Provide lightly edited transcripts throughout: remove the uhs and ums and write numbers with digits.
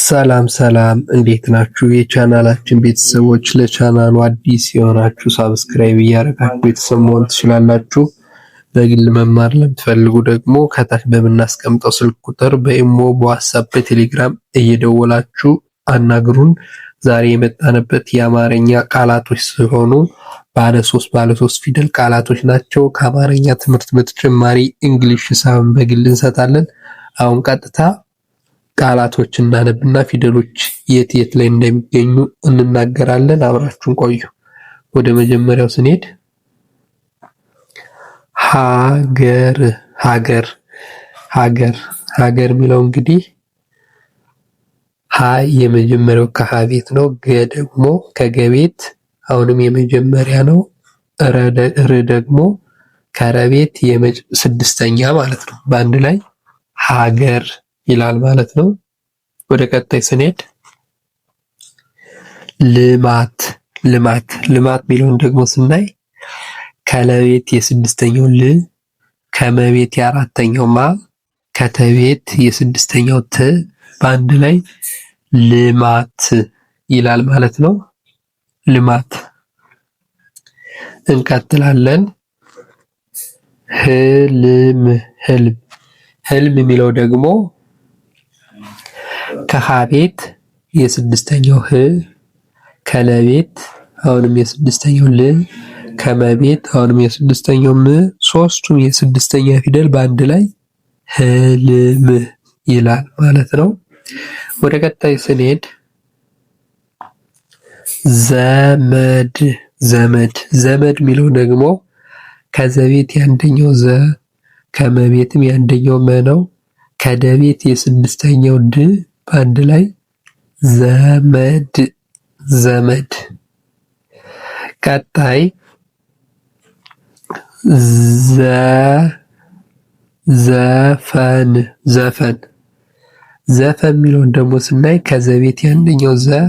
ሰላም ሰላም፣ እንዴት ናችሁ? የቻናላችን ቤተሰቦች፣ ለቻናሉ አዲስ የሆናችሁ subscribe እያደረጋችሁ ቤተሰብ መሆን ትችላላችሁ። በግል መማር ለምትፈልጉ ደግሞ ከታች በምናስቀምጠው ስልክ ቁጥር በኢሞ፣ በዋትስአፕ፣ በቴሌግራም እየደወላችሁ አናግሩን። ዛሬ የመጣንበት የአማርኛ ቃላቶች ሲሆኑ ባለ ሶስት ባለ ሶስት ፊደል ቃላቶች ናቸው። ከአማርኛ ትምህርት በተጨማሪ English፣ ሂሳብን በግል እንሰጣለን። አሁን ቀጥታ ቃላቶች እናነብና ፊደሎች የት የት ላይ እንደሚገኙ እንናገራለን። አብራችሁን ቆዩ። ወደ መጀመሪያው ስንሄድ ሀገር ሀገር ሀገር ሀገር የሚለው እንግዲህ ሀ የመጀመሪያው ከሀ ቤት ነው። ገ ደግሞ ከገቤት አሁንም የመጀመሪያ ነው። ር ደግሞ ከረቤት ስድስተኛ ማለት ነው። በአንድ ላይ ሀገር ይላል ማለት ነው። ወደ ቀጣይ ስንሄድ ልማት ልማት ልማት የሚለውን ደግሞ ስናይ ከለቤት የስድስተኛው ል፣ ከመቤት የአራተኛው ማ፣ ከተቤት የስድስተኛው ት በአንድ ላይ ልማት ይላል ማለት ነው። ልማት። እንቀጥላለን። ህልም ህልም ህልም የሚለው ደግሞ ከሀ ቤት የስድስተኛው ህ፣ ከለቤት አሁንም የስድስተኛው ል፣ ከመቤት አሁንም የስድስተኛው ም፣ ሶስቱም የስድስተኛ ፊደል በአንድ ላይ ህልም ይላል ማለት ነው። ወደ ቀጣይ ስንሄድ ዘመድ ዘመድ ዘመድ የሚለው ደግሞ ከዘቤት የአንደኛው ዘ፣ ከመቤትም የአንደኛው መ ነው። ከደቤት የስድስተኛው ድ በአንድ ላይ ዘመድ ዘመድ። ቀጣይ ዘ ዘፈን ዘፈን ዘፈን የሚለውን ደግሞ ስናይ ከዘቤት የአንደኛው ዘ፣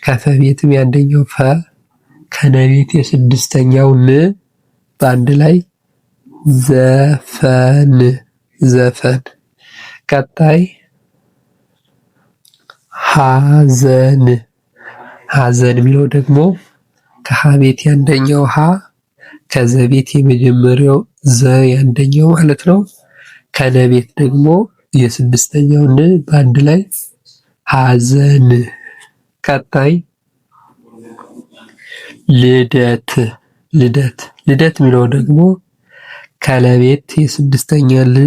ከፈቤትም የአንደኛው ፈ፣ ከነቤት የስድስተኛው ን በአንድ ላይ ዘፈን ዘፈን። ቀጣይ ሀዘን ሀዘን የሚለው ደግሞ ከሀ ቤት የአንደኛው ሀ፣ ከዘቤት የመጀመሪያው ዘ የአንደኛው ማለት ነው። ከነቤት ደግሞ የስድስተኛው ን በአንድ ላይ ሀዘን። ቀጣይ ልደት ልደት ልደት የሚለው ደግሞ ከለቤት የስድስተኛ ል፣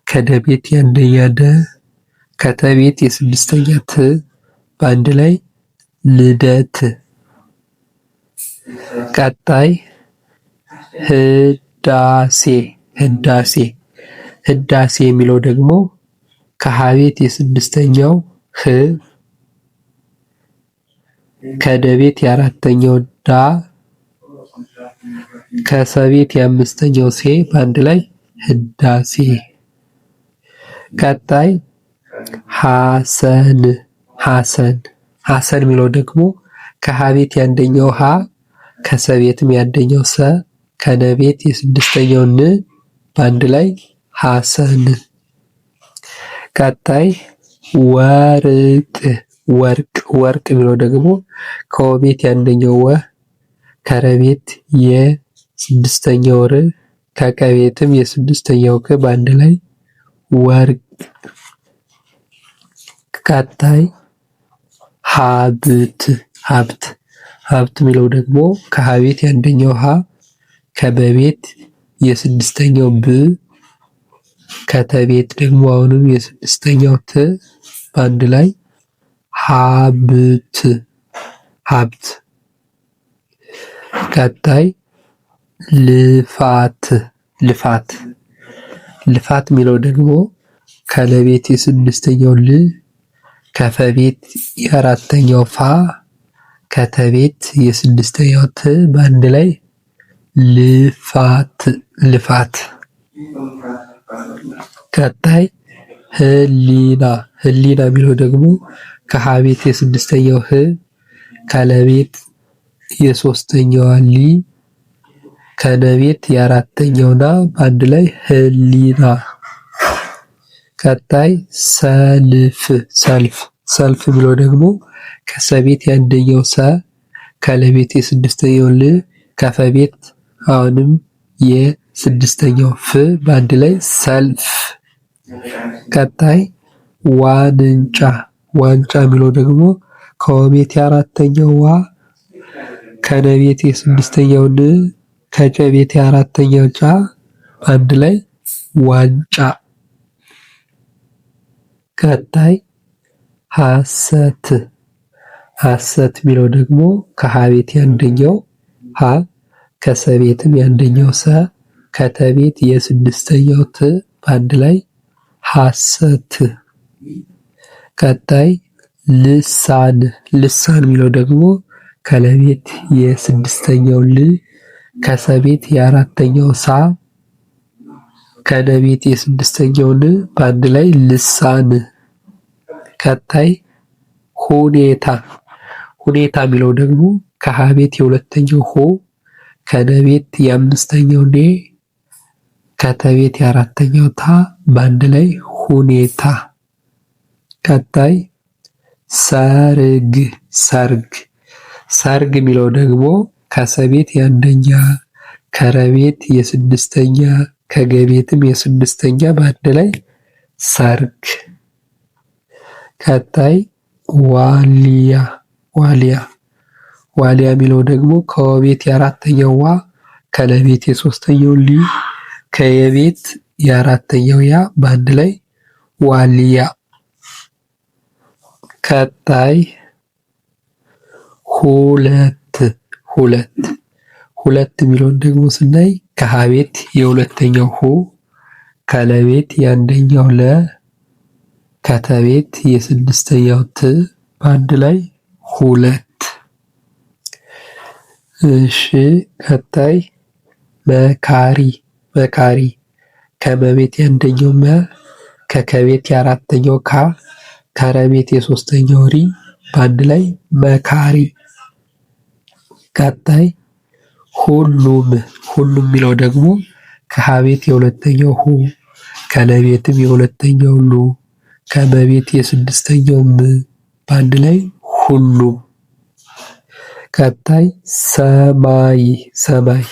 ከደቤት የአንደኛ ደ፣ ከተቤት የስድስተኛ ት በአንድ ላይ ልደት። ቀጣይ ህዳሴ ህዳሴ ህዳሴ የሚለው ደግሞ ከሀቤት የስድስተኛው ህ፣ ከደቤት የአራተኛው ዳ፣ ከሰቤት የአምስተኛው ሴ በአንድ ላይ ህዳሴ። ቀጣይ ሐሰን ሐሰን ሐሰን የሚለው ደግሞ ከሀቤት የአንደኛው ሀ፣ ከሰቤትም የአንደኛው ሰ፣ ከነቤት የስድስተኛው ን በአንድ ላይ ሐሰን። ቀጣይ ወርቅ ወርቅ ወርቅ የሚለው ደግሞ ከወቤት የአንደኛው ወ፣ ከረቤት የስድስተኛው ር፣ ከቀቤትም የስድስተኛው ቅ በአንድ ላይ ወርቅ። ቀጣይ ሀብት ሀብት ሀብት የሚለው ደግሞ ከሀቤት የአንደኛው ሀ፣ ከበቤት የስድስተኛው ብ፣ ከተቤት ደግሞ አሁንም የስድስተኛው ት በአንድ ላይ ሀብት ሀብት። ቀጣይ ልፋት ልፋት ልፋት የሚለው ደግሞ ከለቤት የስድስተኛው ል፣ ከፈቤት የአራተኛው ፋ፣ ከተቤት የስድስተኛው ት በአንድ ላይ ልፋት ልፋት። ቀጣይ ህሊና ህሊና የሚለው ደግሞ ከሀቤት የስድስተኛው ህ፣ ከለቤት የሶስተኛዋ ሊ፣ ከነቤት የአራተኛው ና በአንድ ላይ ህሊና። ቀጣይ ሰልፍ ሰልፍ ሰልፍ ብሎ ደግሞ ከሰቤት የአንደኛው ሰ፣ ከለቤት የስድስተኛው ል፣ ከፈቤት አሁንም የስድስተኛው ፍ በአንድ ላይ ሰልፍ። ቀጣይ ዋንጫ ዋንጫ የሚለው ደግሞ ከወቤት የአራተኛው ዋ፣ ከነቤት የስድስተኛው ን፣ ከጨቤት የአራተኛው ጫ በአንድ ላይ ዋንጫ። ቀጣይ ሐሰት ሐሰት የሚለው ደግሞ ከሀቤት የአንደኛው ሀ፣ ከሰቤትም የአንደኛው ሰ፣ ከተቤት የስድስተኛው ት በአንድ ላይ ሐሰት። ቀጣይ ልሳን ልሳን የሚለው ደግሞ ከለቤት የስድስተኛው ል፣ ከሰቤት የአራተኛው ሳ፣ ከነቤት የስድስተኛው ን በአንድ ላይ ልሳን። ቀጣይ ሁኔታ ሁኔታ የሚለው ደግሞ ከሀቤት የሁለተኛው ሆ፣ ከነቤት የአምስተኛው ኔ፣ ከተቤት የአራተኛው ታ በአንድ ላይ ሁኔታ። ቀጣይ ሰርግ ሰርግ ሰርግ የሚለው ደግሞ ከሰቤት የአንደኛ፣ ከረቤት የስድስተኛ፣ ከገቤትም የስድስተኛ በአንድ ላይ ሰርግ። ቀጣይ ዋሊያ ዋሊያ ዋሊያ የሚለው ደግሞ ከወቤት የአራተኛው ዋ፣ ከለቤት የሶስተኛው ሊ፣ ከየቤት የአራተኛው ያ በአንድ ላይ ዋሊያ። ቀጣይ ሁለት ሁለት ሁለት የሚለውን ደግሞ ስናይ ከሀቤት የሁለተኛው ሁ፣ ከለቤት የአንደኛው ለ፣ ከተቤት የስድስተኛው ት በአንድ ላይ ሁለት። እሺ ቀጣይ መካሪ መካሪ ከመቤት የአንደኛው መ፣ ከከቤት የአራተኛው ካ፣ ከረቤት የሶስተኛው ሪ በአንድ ላይ መካሪ። ቀጣይ ሁሉም ሁሉም የሚለው ደግሞ ከሀቤት የሁለተኛው ሁ፣ ከለቤትም የሁለተኛው ሉ፣ ከመቤት የስድስተኛው ም በአንድ ላይ ሁሉም። ቀጣይ ሰማይ ሰማይ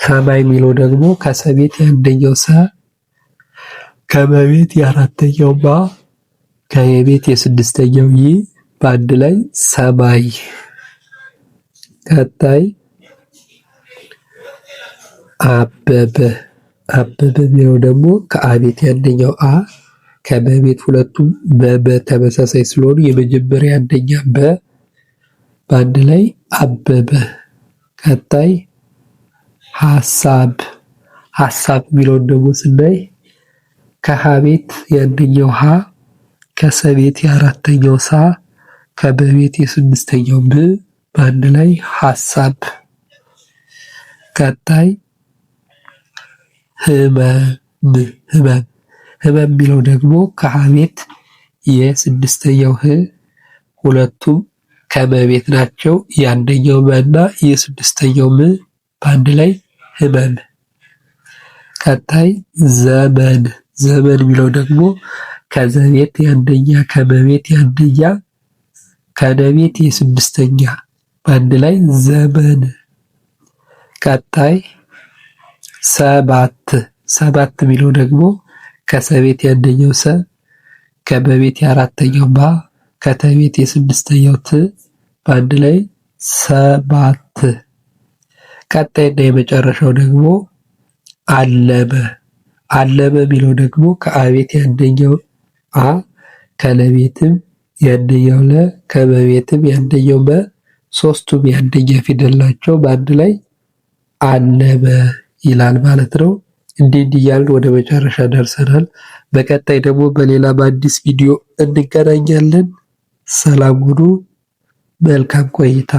ሰማይ የሚለው ደግሞ ከሰቤት የአንደኛው ሰ፣ ከመቤት የአራተኛው ማ፣ ከየቤት የስድስተኛው ይ በአንድ ላይ ሰማይ። ቀጣይ አበበ አበበ የሚለው ደግሞ ከአቤት የአንደኛው አ፣ ከበቤት ሁለቱም በበ ተመሳሳይ ስለሆኑ የመጀመሪያ አንደኛ በ በአንድ ላይ አበበ። ቀጣይ ሀሳብ ሀሳብ የሚለውን ደግሞ ስናይ ከሀቤት የአንደኛው ሀ፣ ከሰቤት የአራተኛው ሳ፣ ከበቤት የስድስተኛው ብ በአንድ ላይ ሀሳብ። ቀጣይ ህመም ህመም ህመም የሚለው ደግሞ ከሀቤት የስድስተኛው ህ ሁለቱም ከመቤት ናቸው። የአንደኛው መ እና የስድስተኛው ም በአንድ ላይ ህመም። ቀጣይ ዘመን ዘመን የሚለው ደግሞ ከዘቤት የአንደኛ፣ ከመቤት የአንደኛ፣ ከነቤት የስድስተኛ በአንድ ላይ ዘመን። ቀጣይ ሰባት ሰባት የሚለው ደግሞ ከሰቤት የአንደኛው ሰ፣ ከበቤት የአራተኛው ባ፣ ከተቤት የስድስተኛው ት በአንድ ላይ ሰባት። ቀጣይና የመጨረሻው ደግሞ አለመ አለመ የሚለው ደግሞ ከአቤት የአንደኛው አ፣ ከለቤትም የአንደኛው ለ፣ ከበቤትም የአንደኛው መ፣ ሶስቱም የአንደኛ ፊደል ናቸው። በአንድ ላይ አለመ ይላል ማለት ነው። እንዲህ እንዲህ እያልን ወደ መጨረሻ ደርሰናል። በቀጣይ ደግሞ በሌላ በአዲስ ቪዲዮ እንገናኛለን። ሰላም ሁኑ። መልካም ቆይታ።